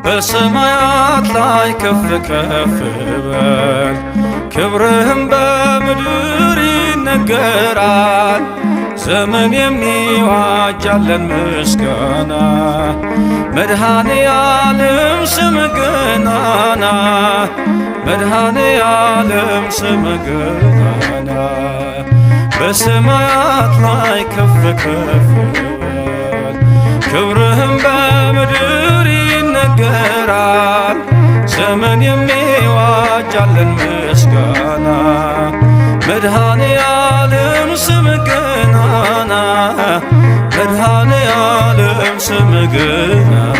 በሰማያት ላይ ከፍ ከፍ በል፣ ክብርህም በምድር ይነገራል። ዘመን የሚዋጃለን ምስጋና፣ መድኃኔ ዓለም ስምህ ገናና፣ መድኃኔ ዓለም ስምህ ገናና። በሰማያት ላይ ከፍ ከፍ በል፣ ክብርህም በምድር ይነገራል። ዘመን የሚዋጃለን ምስጋና፣ መድኃኔ ዓለም ስምህ ገናና፣ መድኃኔ ዓለም ስምህ ገናና።